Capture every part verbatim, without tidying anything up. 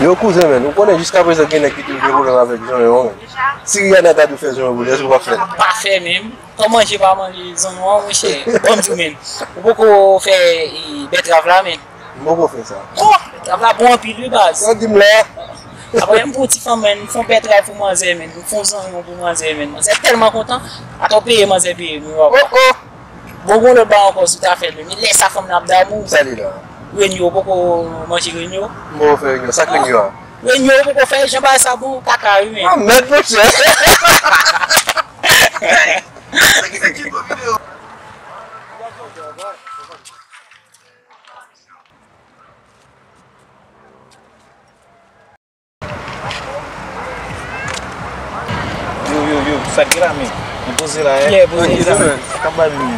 Yo, kouzen, men, ou konnen jiskaprezan gen nèg ki toujou gen pwoblèm avèk zonyon, men. Si Rihanna ta dwe fè zonyon pou li, èske w p ap fè l? Pa fè menm. Tan manje pa manje zonyon an, monchè. Ban m di w, men. Ou poko fè, e, bètrav la, men. M poko fè sa. Oh, bètrav la bon anpil, wi, baz. Sa di m la. Apre, m pran ti fanm, men, m fè yon bètrav pou manzè, men. M fè yon zonyon pou manzè, men. Manzè tèlman kontan. Atò peye, manzè peye, men, w ap wè. Oh, oh. Bon, gon lòt bagay ankò, si w ta fè l, men lè sa fanm nan ap damou. Sa li la? Renyo, ou poko manje renyo? M poko fè renyo. Sa k renyo a? Renyo, ou poko fè, jan bagay sa bon, kaka, wi, men. Ah, mèd, monchè. Yo, yo, yo, sa k gen la, men? Nou poze la, eh? Yeah, poze la. Sa k ap bay, men?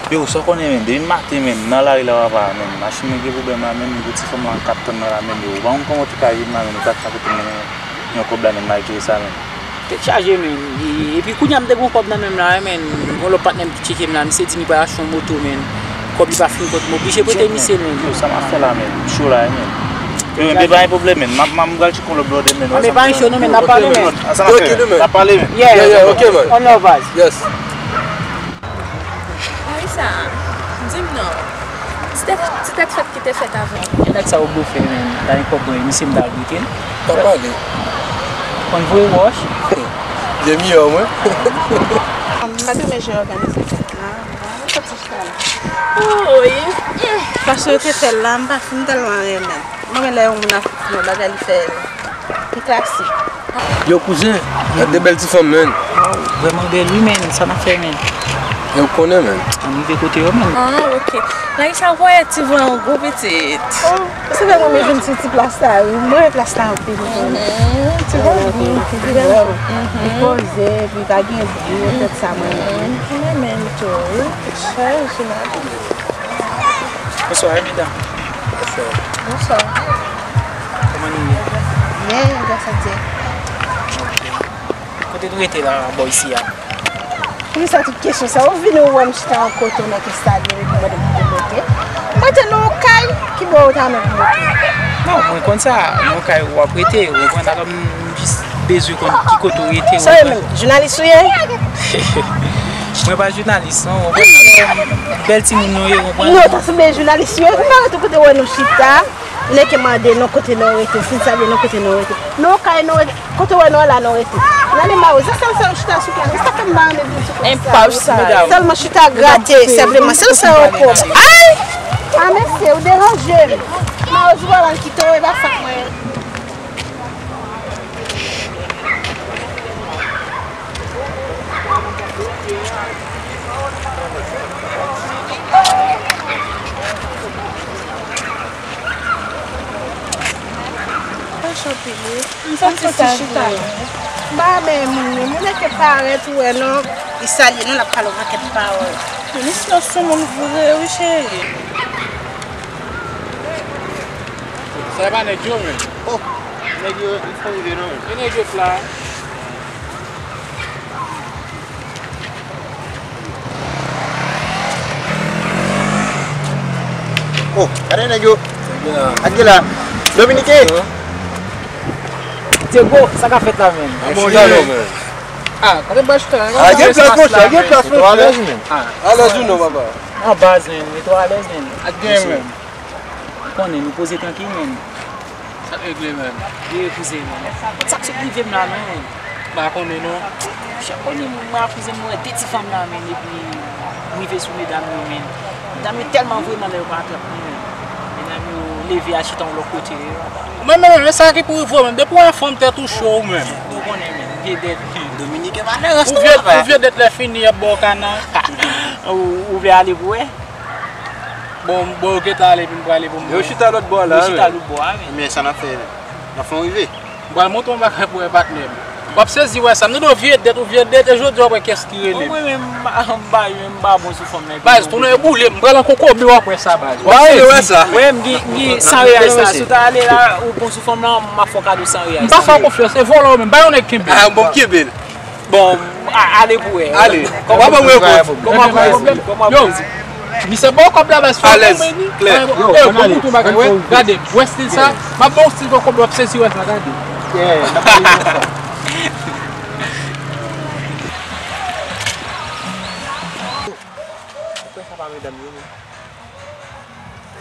Yo, sa w konnen, men? Depi maten, men, nan lari la, papa, men, machin mwen gen pwoblèm la, men, gwo ti fanm lan k ap tann mwen la, men, yo, ou pa konn kòman ou te ka jwenn la, men, ou pa t ka kote mwen, men, yon kòb la, men, malgre sa, men. Tèt chaje, men. E, epi kounye a m te gen yon kòb nan men m la, men, yon lòt patnè m ki tcheke m la, misye di m li pral achte yon moto, men, kòb li pa fin kont, m oblije prete misye l, men. Yo, sa m ap fè la, men? M cho la, men. Yo, men, pa gen pwoblèm, men. M ap, m ap, m pral tcheke yon lòt blòdè, men. Ah, men pa gen cho, non, men, n ap pale, men. Sa n ap fè, men? N ap pale, men. Yeah. Yeah, yeah, ok, man. On love, baz. Yes. Larissa, di m non. Ti tèt, ti tèt fèt ki te fèt avan. E nèg sa yo blofè, men. Pa gen kòb, men, misye m ta al brete l. Pa pale. Konn voye wòch. Demi an, mwen. M pa t renmen jan yo òganize fèt la. Mwen, mwen soti chita la. Woy. Fason yo te fè l la, m pa fin tèlman renmen. Mwen renmen lè yon moun ap fè yon bagay, li fè l pi klasik. Yo, kouzen, gad de bèl ti fanm, men. Waw, vrèman bèl, wi, men. Sa n ap fè, men? Yo, konnen, men. Ann rive kote yo, men. Ah, ok. Larissa, voye ti van an gwo pitit. Oh, se vre, mwen, men jwenn ti, ti plas la, wi. Mwen, plas la anpil, wi. Mhm. Ti van an gwo, ti van an gwo. Li poze, epi pa gen bri, tèt sa, mwen, men. Mhm. Mwen, men, tou, wi. Chèz, mwen. Bonswa, medam. Bonswa. Bonswa. Kòman nou ye? Byen, gras a Dye. Ok. Kote nou rete la, bò isi a? Poukisa tout kesyon sa? Ou vini, ou wè m chita yon kote, ou mèt enstale m, epi mande m pou m rete. M rete nan yon kay, ki bò ou ta renmen pou m rete? Non, mwen konn sa, yon kay w ap rete, ou konprann, alò m jis bezwen konn ki kote ou rete, ou konprann. Sa w ye menm? Jounalis ou ye? Mwen pa jounalis, non, ou konprann, alò, bèl timoun nou ye, ou konprann. Non, ta sanble jounalis yo, m pa rete kote wè nou chita. Nèg ki mande nou kote nou rete, fin sa byen nou kote nou rete. Nou kay nou rete, kote wè nou la nou rete. Nan li mawozo, sèl sa yo chita sou kay, sa fè m pa renmen vin sou kay sa. Sèlman chita grate, senpleman, sèl sa yo pwòp. Ay! Ah, mesye, ou deranje m. Mawozo pa mal kite w, e pa sa k mwen. Pa chanpil wi. M santi sa chita la. M pa renmen moun yo. Moun yo ke parèt ou wè non. Li salye nou, l ap pale yon pakèt pawòl. Misye se yon moun vre wi cheri. Sa e pa nèg yo menm. Oh, nèg yo, li fò rive non. E nèg yo la. Oh, gade nèg yo. Ak de la. Dominiken. Diego, sa k ap fèt la menm? Bon, chita non, men. Ah, kote bwa chita la? Ah, gen plas, monchè, gen plas, monchè. Alèz ou non, papa? An baz, men, li twò alèz, men. Ak gen, men. Ou konnen, nou poze trankil, men. Sa k regle, men? Ye, kouzen, men. Sa k sot rive m la, men. M pa konnen, non. Chak konnen, mwen ak kouzen m, mwen wè de ti fanm la, men, epi m rive sou medam yo, men. Medam yo tèlman vre nan lè yo pa atrap mwen, men. Medam yo leve al chita yon lòt kote. Mwen menm, men sa ki pou rive w menm. Depi w wè yon fanm tèt ou cho ou menm. Ou konnen, men, vye dèt. Dominiken pa nan rès non, papa. Ou vye dèt lè fini, y ap ba w kana. Ou, ou vle ale pou wè? Bon, bon, yo gentan ale, epi m prale pou m wè. Yo chita lòt bò la, yo chita lòt bò a, men. Men sa n ap fè, n ap fè yon rive. M pral montre yon bagay pou wè, patnè m. W ap sezi wè sa. M tande w vye dèt, ou vye dèt, e jodi a w ap wè kiyès ki rele m. Mwen menm, m pa, m pa, m pa bon sou fanm nan. Baz, tounen e boule, m pral nan kokobe, w ap wè sa, baz. W ap sezi. Wè, m gen, m gen san reyal sa. Si w ta ale la, ou bon sou fanm nan, m ap fè w kado san reyal sa. M pa fè w konfyans, e vòlò w menm, bay yon nèg kenbe. Ah, bon, kenbe l. Bon, a-, ale pou wè. Ale. Kòman w ap wè? Kòman w ap wè? Kòman w ap wè? Misye ba w kòb la, baz, fò w konprann li. Alèz, klè. Yo, yo, ann ale, ann fè yon vit. Gade, wè stil sa, m ap ba w stil kokobe, w ap sezi wè sa, gade. Yeah, n ap pale konsa. Ou kwè sa pa medam yo menm?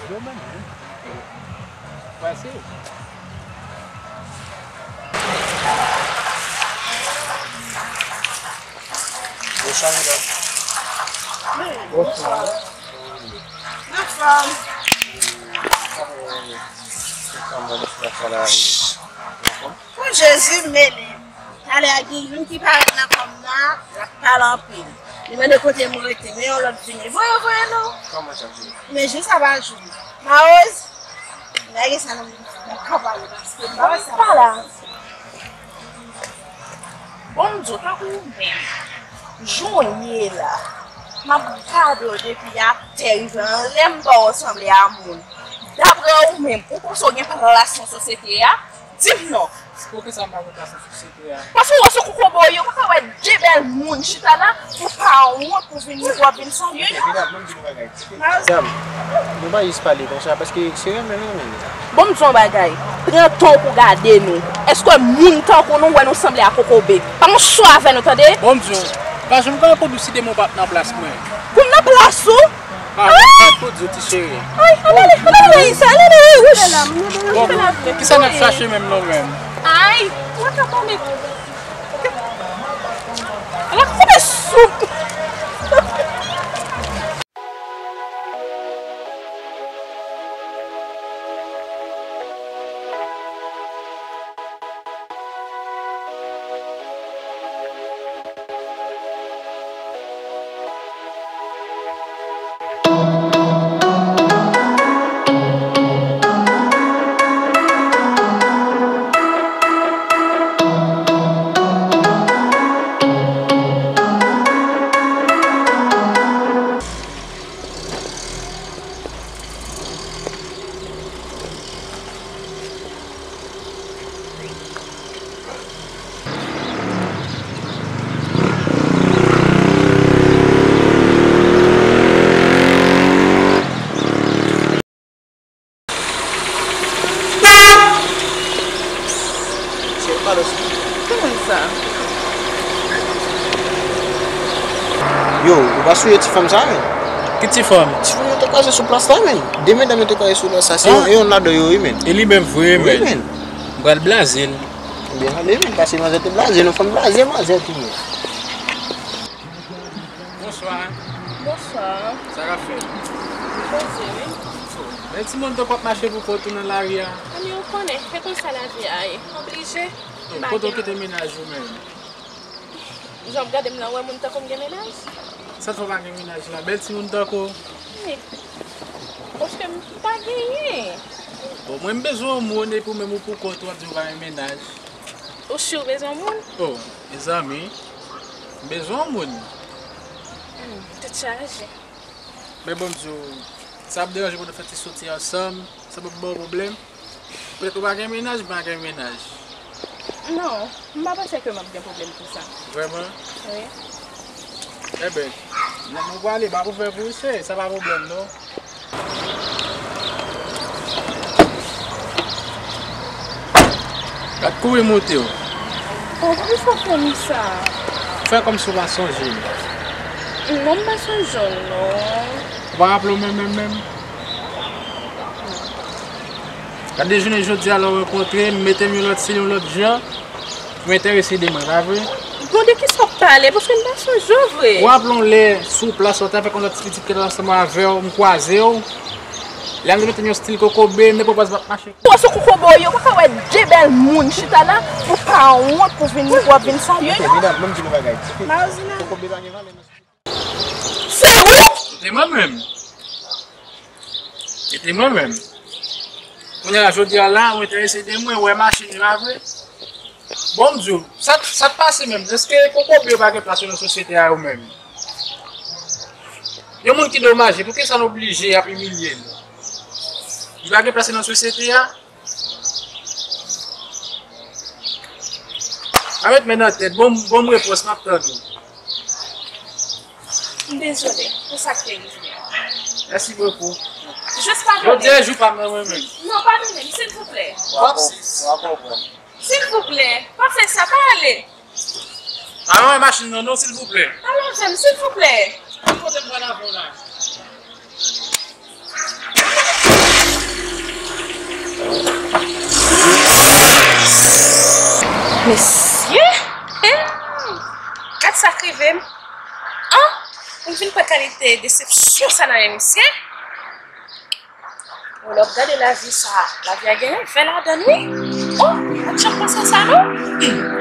Yo menm, wi. Wè, se yo. Bonswa, medam. Bonswa. Anfòm. Pou Jezi, men li. Talè a gen youn ki parèt nan kòm nan, l ap pale anpil. Li mande kote mwen rete, men yon lòt vini. Voye, voye non. Kòman sa vini? Men jou sa pa jou. Mawoz, lage sa nan men kòb la, paske m pa wè sa. Pa la. Bon, m di w, tankou ou menm, jan w ye la, m ap gade w depi atè rive anlè, m pa wè w sanble a moun. Daprè ou menm, ou panse w gen plas nan sosyete a? Di m non. Poukisa m pa gen plas nan sosyete a? Paske w wè se kokobe w ye, ou pa ka wè de bèl moun chita la, ou pa wont pou vin, pou w ap vin salye yo. Medam, ban m di nou bagay. Medam, nou pa jis pale konsa, paske se renmen nou renmen nou. Bon, m di yon bagay. Pran tan w pou gade nou. Èske moun tankou nou wè nou sanble a kokobe? Pa yon cho avè nou, tande? Bon, m di w, pa janm pran kokobe si demen w pa t nan plas mwen. Pou m nan plas ou? Ah, ah! Tout di w, ti cheri. Ay, ann ale, ann ale, ann ale, wouch. Bon, kisa n ap chache menm nou menm? Ay, ou pa ka pale. Ala koupe soup. Ki moun sa? Yo, ou pa sonje ti fanm sa, men? Ki ti fanm? Ti fanm yo te kwaze sou plas la, men. De medam yo te kwaze sou plas la, se yon, e yonn ladan yo, wi, men. E li menm vre, men. Wi, men. M pral blaze l. Byen ale, men, paske manzè te blaze, nou fanm blaze manzè tou, men. Bonswa. Bonswa. Sa k ap fèt? Poze, wi. Men timoun tankou w ap mache pou kont ou nan lari a. Anben, ou konnen, se konsa lavi a ye. Oblije. Kote w kite mennaj ou menm? Jan w ap gade m la, ou wè moun tankou m gen mennaj? Sa t fè w pa gen mennaj la? Bèl timoun tankou w. Wi. Paske m pa genyen. Bon, mwen m bezwen yon moun epi ou menm ou pou kont ou ap di w pa gen mennaj. Ou si w bezwen yon moun? Oh, mezanmi. M bezwen yon moun. Hmm, tèt chaje. Men bon, m di w, sa ap deranje w pou nou fè ti soti ansanm, sa p ap ba w pwoblèm? Petèt ou pa gen mennaj, m pa gen mennaj. Non, m pa panse ke m ap gen pwoblèm pou sa. Vrèman? Wi. Enben, n ap, nou prale, m ap ouvè pou ou, cheri, sa pa pwoblèm, non. Gad kouri moute w. Oh, poukisa w fè m sa? Fè kòmsi w pa sonje m. Non, m pa sonje w, non. Ou pa raple w menm, menm, menm? Gade jounen jodi a, lè w rankontre m, mete m yon lòt stil, yon lòt jan. Ou enterese de mwen, pa vre? Bon, de kisa w ap pale? Paske m pa sonje w vre. Ou raple w lè sou plas la, w te avèk yon lòt ti pitit ki te ansanm avè w, m kwaze w. Lè a nou te mete yon stil kokobe, nenpòt plas m ap mache. Ou se kokobe w ye, ou pa ka wè de bèl moun chita la, ou pa wont pou vin, pou w ap vin salye yo? Medam, ban m di nou bagay. Kokobe pa gen valè nan Se ou? Se te mwen menm. Se te mwen menm. Kounye a, jodi a la, ou enterese de mwen, ou wè machin, pa vre? Bon, m di w, sa, sa k pase menm? Èske kokobe yo pa gen plas yo nan sosyete a yo menm? Yon moun ki domaje, poukisa n oblije ap imilye l? Li pa gen plas li nan sosyete a? Pa met men nan tèt, bon, bon repons, m ap tann ou. M dezole pou sa k te rive a. Mèsi bokou. Jis padone. Jodi a jou pa m nan mwen menm. Non, padone m, silvouplè. W ap konprann. Silvouplè, pa fè sa, pa ale. Pa nan machin nan non, silvouplè. Pa lave m, silvouplè. Ki kote m pral avè w la? Mesye! Hey! Gad sa k rive m. An! M vin pran kalite desepsyon sa nan men misye. Bon, lè w ap gade lavi sa, lavi a gen yon vè ladan l, wi. Oh, m pa t janm panse sa, non.